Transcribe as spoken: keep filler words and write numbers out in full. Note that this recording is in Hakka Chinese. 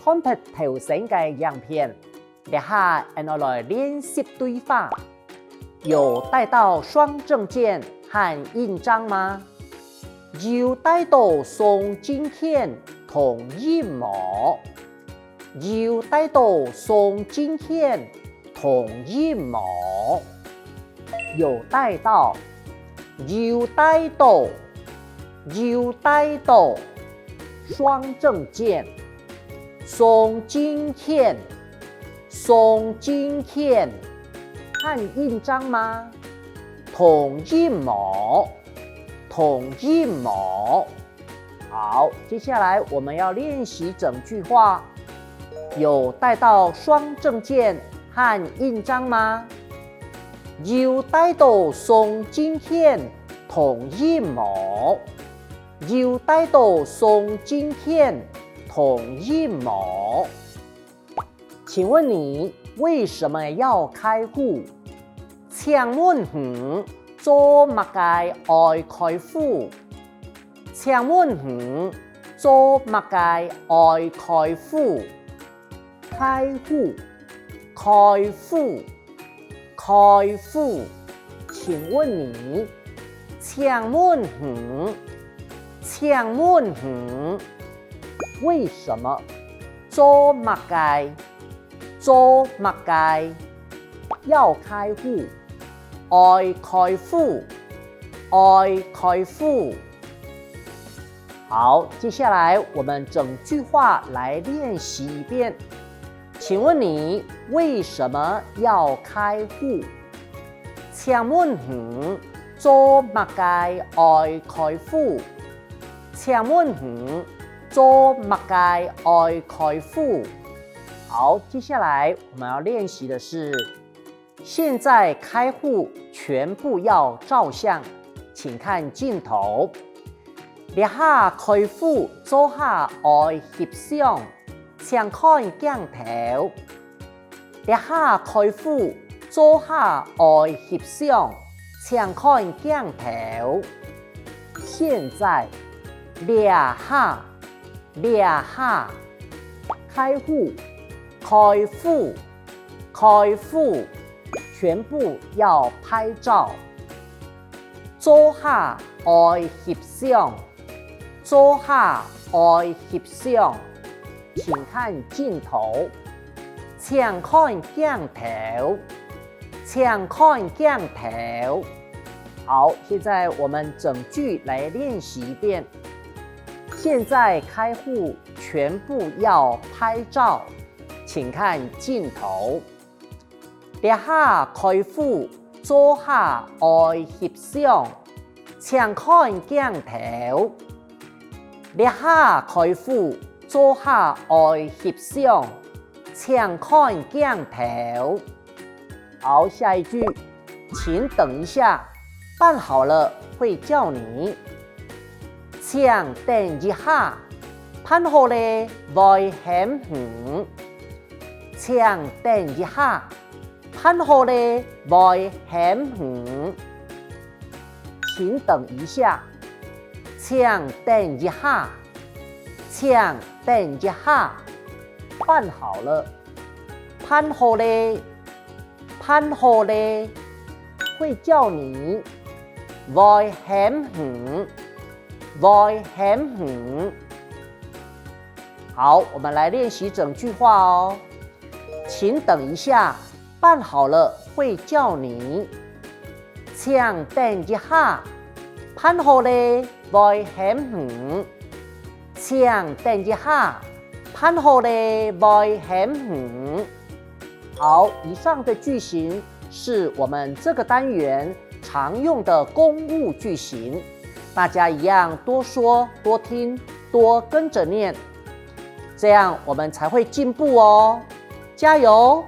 看忒頭先个影片，這下𠊎等來練習對話。有帶到雙證件和印章嗎？有帶到雙證件同印無？有帶到雙證件同印無？有帶到，有帶到，有帶到，雙證件，雙證件，雙證件，和印章嗎？同印無？同印無？好，接下來我們要練習整句話。有帶到雙證件和印章嗎？有帶到雙證件同印無？有帶到雙證件同印無？請問你為什麼要開戶？請問你做麼个愛開戶？請問你做麼个愛開戶？開戶，開戶，開戶。請問你，請問你，請問你，為什麼？做麼个？做麼个？要開戶，愛開戶，愛開戶。好，接下來我們整句話來練習一遍。請問你為什麼要開戶？請問你做麼个愛開戶？請問你做麼个愛開戶？好，接下來我們要練習的是，現在開戶全部要照相，請看鏡頭。這下開戶做下愛翕相，請看鏡頭。這下開戶做下愛翕相，請看鏡頭。現在，這下，這下，開戶，開戶，開戶，全部要拍照。做下愛翕相，做下愛翕相，請看鏡頭，請看鏡頭，請看鏡頭。好，現在我們整句來練習一遍。現在開戶全部要拍照，請看鏡頭。這下開戶做下愛翕相，請看鏡頭。這下開戶做下愛翕相，請看鏡頭。好，下一句，請等一下，辦好了會叫你。請等一下，辦好咧會喊你。請等一下，辦好咧會喊你。請等一下，請等一下，請等一下，辦好了，辦好咧，辦好咧，會叫你，會喊你，會喊你。好，我們來練習整句話哦。請等一下，辦好了會叫你。請等一下，辦好咧會喊你。請等一下，辦好咧會喊你。好，以上的句型是我們這個單元常用的公務句型，大家一樣多說、多聽、多跟著念，這樣我們才會進步哦。加油！